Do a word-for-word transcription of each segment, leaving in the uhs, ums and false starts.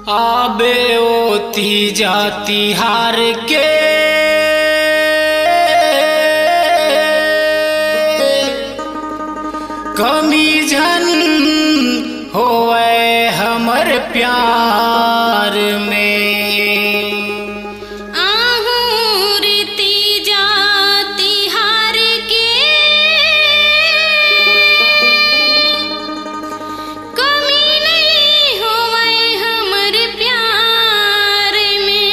आबे ओ तीजा तिहार के, कमी झन होवय हमर प्यार में। आहूँ रे तीजा तिहार के, कमी नइ होवय हमर प्यार में।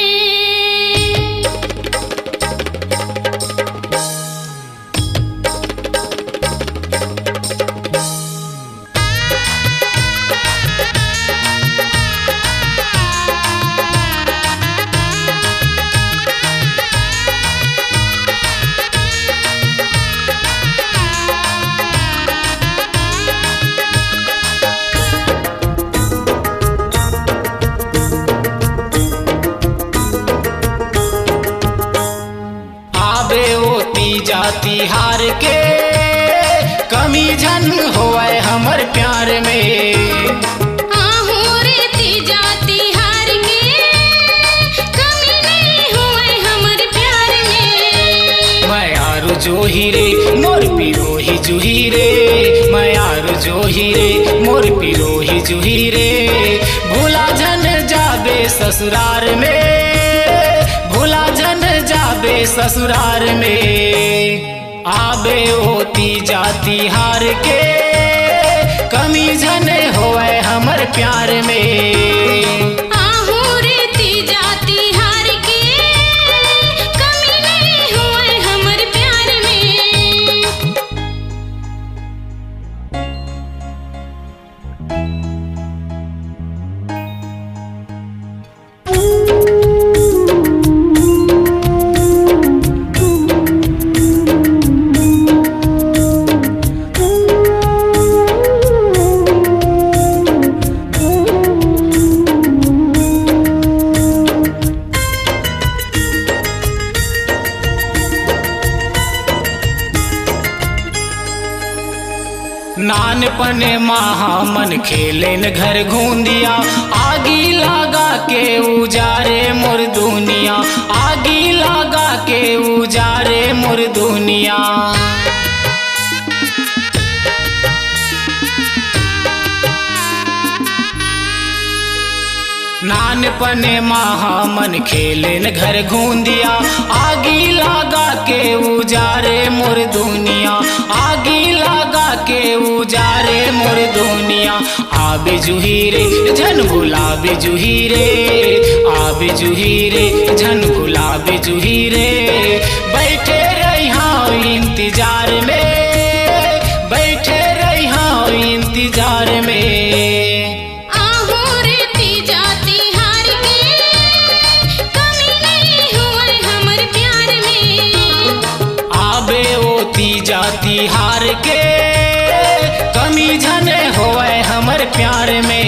आबे ओ तीजा तिहार के, कमी झन होवय हमर प्यार में। आहूँ रे तीजा तिहार के, कमी नइ होवय हमर प्यार में। मयारू जोही रे मोर पिरोही जूही रे, मयारू जोही रे मोर पिरोही जूही रे, भुला झन जाबे ससुरार में, भुला झन जाबे ससुरार में। आबे ओ तीजा तिहार के, कमी झन होवय हमर प्यार में। आहूँ रे तीजा तिहार के, कमी नइ होवय हमर प्यार में। नानपन मा हमन खेलेन घर घूंदिया, आगी लगा के उजारे मोर दुनिया, आगी लगा के उजारे मोर दुनिया। नानपन मा हमन खेलेन घर घूंदिया, आगी लगा के उजारे मोर दुनिया, आगी लगा के उजारे मोर दुनिया। आबे जूही रे झन भुलाबे जूही रे, आबे जूही रे झन भुलाबे जूही रे। बैठे रहिहां इंतजार में, बैठे रहिहां इंतजार में। आहूं रे तीजा तिहार के, कमी नइ होवय हमर प्यार में। आबे ओ तीजा तिहार के, कमी झन होवय हमर प्यार में।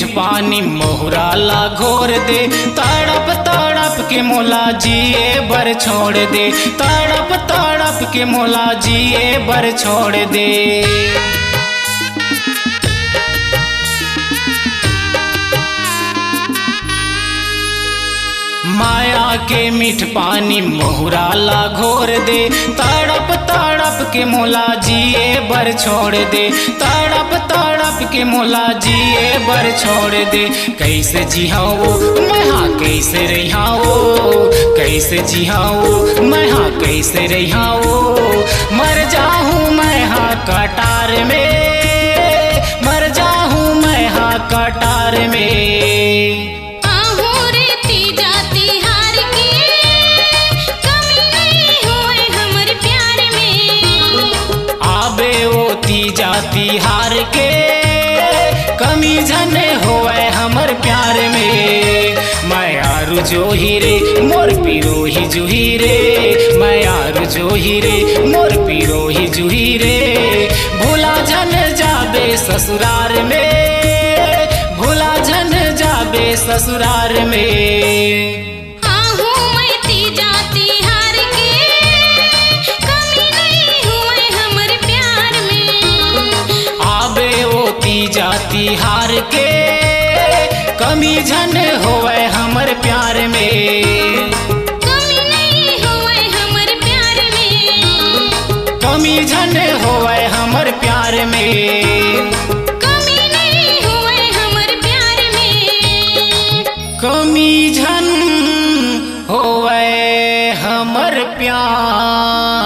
पानी महुरा ला घोर दे, तड़प तड़प के मोला जिए बर छोड़ दे, तड़प तड़प के मोला जिए बर छोड़ दे। माया के मीठ पानी महुरा ला घोर दे, तड़प तड़प के मोला जिए बर छोड़ दे, तड़प तड़प के मोला जिए बर छोड़ दे। कैसे जिहाओ मैं हा, कैसे रहिहाओ, कैसे जिहाओ मैं हा, कैसे रहिहाओ। मर जाहूँ मैं हा कटार में, मर जाहूँ मैं हा कटार में। आहू रे तीजा तिहार के कमी नहीं होए हमर प्यार में। आबे ओ तीजा तिहार के कमी झन होए हमर प्यार में। मैं आरू जोही रे, मोर पिरोही जूही रे, मैं आरू जोही रे, मोर पिरोही जूही रे। भुला झन जाबे ससुरार में, भुला झन जाबे ससुरार में। आहू मैं तीजा तिहार के कमी नहीं होए हमर प्यार में। आबे ओ तीजा तिहार के कमी झन होए हमर प्यार में। कमी नहीं होए हमर प्यार में। कमी झन होए हमर प्यार में। कमी नहीं होए हमर प्यार में। कमी झन होए हमर प्यार